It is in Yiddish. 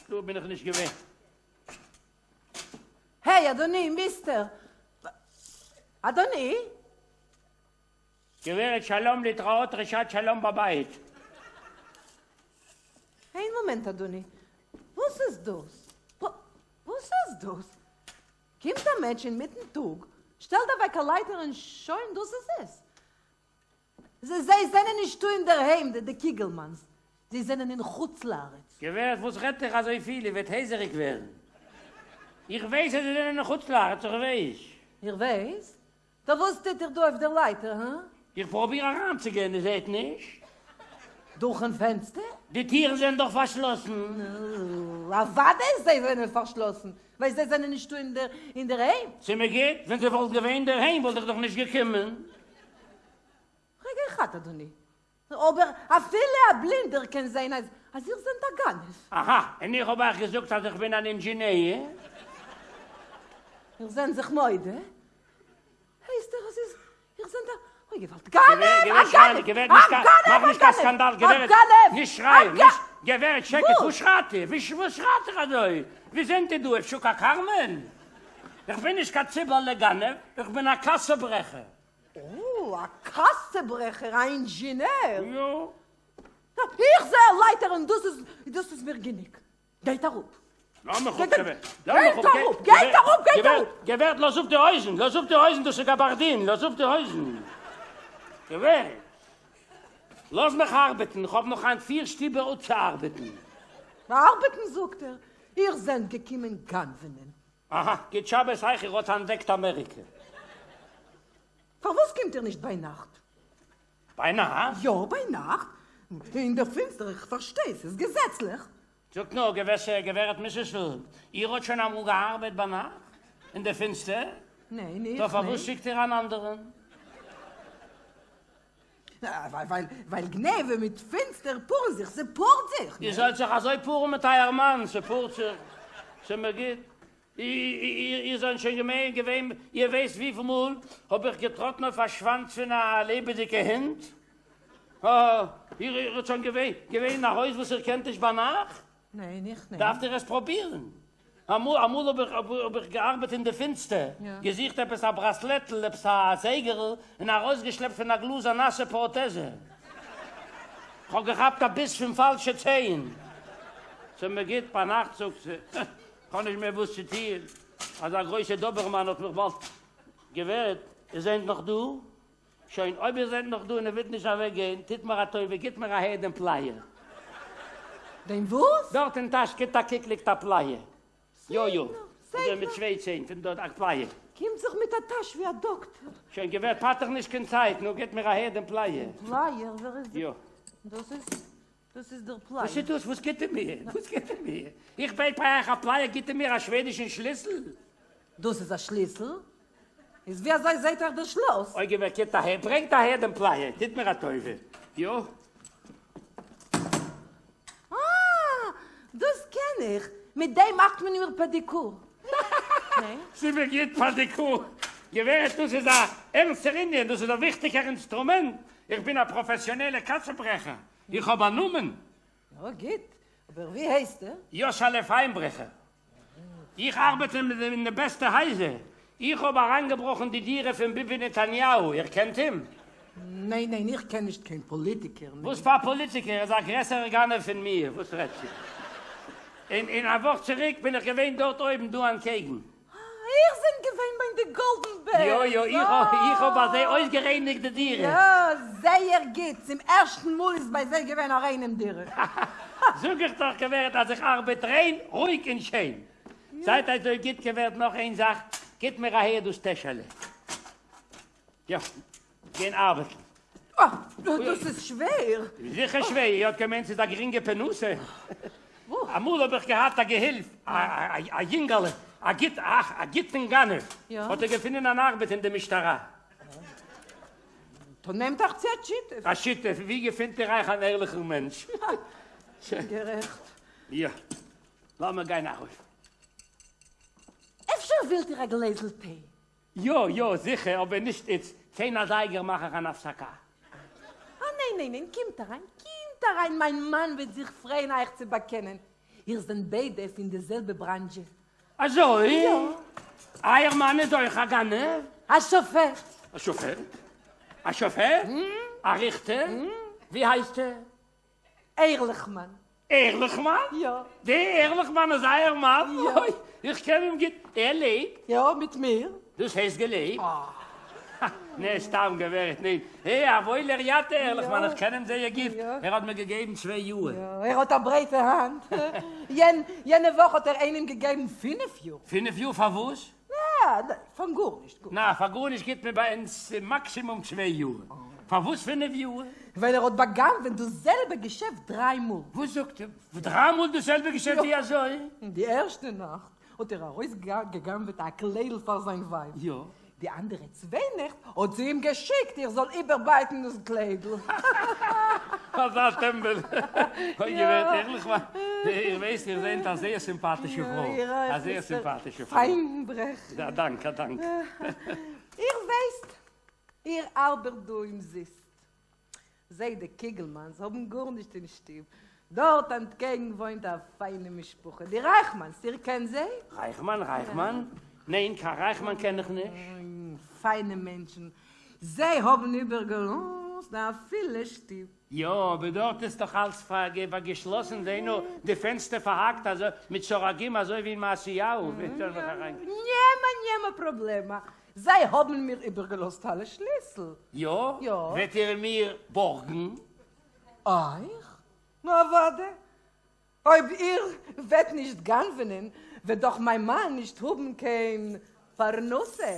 דא בין איך נישט געווען. העי, אדוני, מיסטער! אדוני! גברת שלום להתראות דרישת שלום בבית. איין מאמענט אדוני, וואס איז דאס? וואס איז דאס? קומט א מענטש אינמיטן טאג, שטעלט אוועק א לייטער און שוין דאס איז עס. זיי זענען נישטא אינדערהיים די קיגעלמאנס, זיי זענען אין חוץ לארץ. גברת וואס רעדט איר אזויפיל איר וועט הייזעריג ווערן. איך ווייס אז זיי זענען אין חוץ לארץ איך ווייס. איר ווייסט? טא וואס טוט איר דא אויף דער לייטער, הא? איך פרוביר אריינצוגיין, איר זעט נישט? דורכן פענסטער? די טירן זענען דאך פארשלאסן. אוודאי זיי זענען פארשלאסן, ווייל זיי זענען נישטא אינדערהיים. ס'מיר גוט, ווען זיי וואלטן געווען אינדערהיים וואלט איך דאך נישט געקומען. רגע אחד אדוני, אבער אפילו א בלינדער קען זען אז אז איר זענט א גנב. אהא, און איך האב אייך געזאגט אז איך בין אן אינדזשעניר. איר זענט זיך מודה? הייסט ער אז איר זענט א, אוי געוואלד, גנב! א גנב! א גנב! מאך נישט קיין סקאנדאל, גברת, נישט שרייען, נישט, גברת שקט, וואס שרייט איר? וואס שרייט איר אזוי? ווי זענט איר דא, אויף שוק הכרמל? איך בין נישט קיין ציבעלע גנב, איך בין א קאסע ברעכער. או, א קאסע ברעכער, א אינדזשינער. יא. איך זע א לייטער און דאס איז, דאס איז מיר גענוג. גייט אראפ. לאמיך אפ, גברת. גייט אראפ, גייט אראפ, גייט אראפ! גברת, לאז אפ די הויזן, לאז אפ די הויזן, דאס איז גאבארדין, לאז אפ די הויזן. גברת, לאז מיך ארבעטן, איך האב נאך היינט פיר שטיבער אפצוארבעטן. ארבעטן זאגט ער, איר זענט געקומען גנב'נען. אהא, גוט שבת אייך, איר האט אנטדעקט אמעריקע. פארוואס קומט איר נישט ביינאכט? ביינאכט? יא ביינאכט, אין דער פינסטער, איך פארשטיי ס'איז געזעצליך. זאגט נאר, געוועסע גברת מיסעסל, איר האט שוין אמאל געארבעט ביינאכט אין דער פינסטער? ניין, איך טא פארוואס ניין. שיקט איר אן אנדערן? ווייל ווייל גניבה מיט פינסטער פארן זיך, ס'פארט זיך, איר זאלט זיך אזוי פארן מיט אייער מאן, ס'פארט זיך, ס'מיר גוט. איר זענט שוין געווען געווען, איר ווייסט וויפיל מאל האב איך געטראטן אויף א שוואנץ פון א לעבעדיגע הונט? הא, איר האט שוין געווען געווען אין א הויז וואס איר קענט נישט ביינאכט? ניין, איך ניין. דארפט איר עס פרובירן. אמאל אמאל האב איך האב איך געארבעט אין די פינסטער, געזוכט עפעס א בראסלעטל, עפעס א זייגערל, און ארויסגעשלעפט פון א גלאז א נאסע פראטעזע. כ'האב געכאפט א ביס פון פאלשע ציין. ס'מיר גוט ביינאכט זאגט זי. כ'האב נישט מער וואס צו טוען, אזא גרויסע דאבערמאן האט מיך באלד געווערט, איר זענט נאך דא? שוין, אויב איר זענט נאך דא און איר ווילט נישט אוועק גיין, טוט מיר א טובה, גיט מיר אהער דעם פלייער. דעם וואס? דארט אין טאש, גיט א קוק ליגט א פלייער. יא יא, אזוי מיט צוויי ציין פון דארט, א פלייער. קומט זיך מיט א טאש ווי א דאקטער. שוין גברת, פאטער נישט קיין צייט, נו גיט מיר אהער דעם פלייער. דעם פלייער? ווער איז דער? יא. דאס איז דאס איז דער פלייער. וואס איז דאס? וואס גיט איר מיר? וואס גיט איר מיר? איך בעט ביי אייך א פלייער, גיט איר מיר א שוועדישן שליסל? דאס איז א שליסל? איז ווי אזוי זעהט אייך דער שלאס? אוי גברת גיט אהער, ברענגט אהער דעם פלייער, טוט מיר א טובה. יא. אה! דאס קען איך! מיט דעם מאכט מען מיר פעדיקור. ס'מיר גוט פעדיקור. גברת דאס איז א ערנסטער ענין, דאס איז א וויכטיגער אינסטרומענט, איך בין א פראפעסיאנעלע קאסע-ברעכער, איך האב א נאמען. יא גוט, אבער ווי הייסט ער? יאסעלע פיינברעכער. איך ארבעט אין די בעסטע הייזער. איך האב אריינגעבראכן די דירה פון ביבי נתניהו, איר קענט אים? ניין ניין איך קען נישט קיין פאליטיקער. וואס פאר פאליטיקער? ער איז א גרעסערע גנב פון מיר, וואס רעדסטו? און א וואך צוריק בין איך געווען דארט אויבן דא אנטקעגן. איר זענט געווען ביי די גאלדען בערס? יא יא, איך האב ביי זיי אויסגערייניגט די דירה. יא, זייער גוט, צום ערשטן מאל איז ביי זיי געווען א ריינעם דירה. זאג איך דאך גברת אז איך ארבעט ריין, רואיג און שיין. זייט אזוי גוט גברת נאך איין זאך, גיט מיר אהער דאס טעשעלע. יא, גיין ארבעטן. אה, דאס איז שווער. זיכער שווער, איר האט געמיינט ס'איז א גרינגע פרנסה? אמאל האב איך געהאט א געהילף, א יונגעלע, א גוט, אך, א גוטן גנב, האט ער געפונען אן ארבעט אין די משטרה. טא נעמט אייך צו א שותף. א שותף? ווי געפינט איר אייך אן ערליכן מענטש? גערעכט. יא, לאמיר גיין ארויף. אפשר ווילט איר א גלעזל טיי? יא יא זיכער אבער נישט איצט, צען אזייגער מאך איך אן הפסקה. אה ניין ניין ניין קומט אריין קומט אריין מיין מאן וועט זיך פרייען אייך צו באקענען. איר זענט ביידע פון די זעלבע בראנזשע. אזוי? יא. אייער מאן איז אויך א גנב? א שופט. א שופט? א שופט? א ריכטער? ווי הייסט ער? ערליכמאן. ערליכמאן? יא. דער ערליכמאן איז אייער מאן? יא. אוי, איך קען אים גוט. ער לעבט? יא, מיט מיר. דאס הייסט געלעבט? נע, סתם גברת, ניין. הע, א וואוילער יאטע ערליכמאן, איך קען אים זייער גוט. ער האט מיר געגעבן צוויי יאר. יא, ער האט א ברייטע האנט. יענע וואך האט ער איינעם געגעבן פינף יאר. פינף יאר פארוואס? נע, פאר גארנישט. נע, פאר גארנישט גיבט מען ביי אונז מאקסימום צוויי יאר. פארוואס פינף יאר? ווייל ער האט בא'גנב'עט דאס זעלבע געשעפט דריי מאל. וואס זאגט איר? דריי מאל דאס זעלבע געשעפט? ווי אזוי? די ערשטע נאכט האט ער ארויסגע'גנב'עט א קליידל פאר זיין ווייב. יא. די אנדערע צוויי נעכט האט זי אים געשיקט ער זאל איבערבייטן דאס קליידל. אזא טעמבעל. אוי גברת ערליכמאן, איר ווייסט איר זענט א זייער סימפאטישע פרוי. א זייער סימפאטישע פרוי. פיינברעך. א דאנק, א דאנק. איר ווייסט, איר ארבעט דא אומזיסט. זיי די קיגלמאנס האבן גארנישט אין שטוב. דארט אנטקעגן וואוינט א פיינע משפחה, די רייכמאנס, איר קענט זיי? רייכמאן? רייכמאן? ניין, קיין רייכמאן קען איך נישט. פיינע מענטשן, זיי האבן איבערגעלאזט א פילע שטוב. יא, אבער דארט איז דאך אלץ פארגעשלאסן, זעה נאר, די פענסטער פארהאקט אזוי מיט סורגים אזוי ווי אין מעשיהו. ניעמא ניעמא פראבלעמא, זיי האבן מיר איבערגעלאזט אלע שליסל. יא? יא. וועט איר מיר בארגן? אייך? נו אוודאי. אויב איר וועט נישט גנב'נען וועט דאך מיין מאן נישט האבן קיין פרנסה.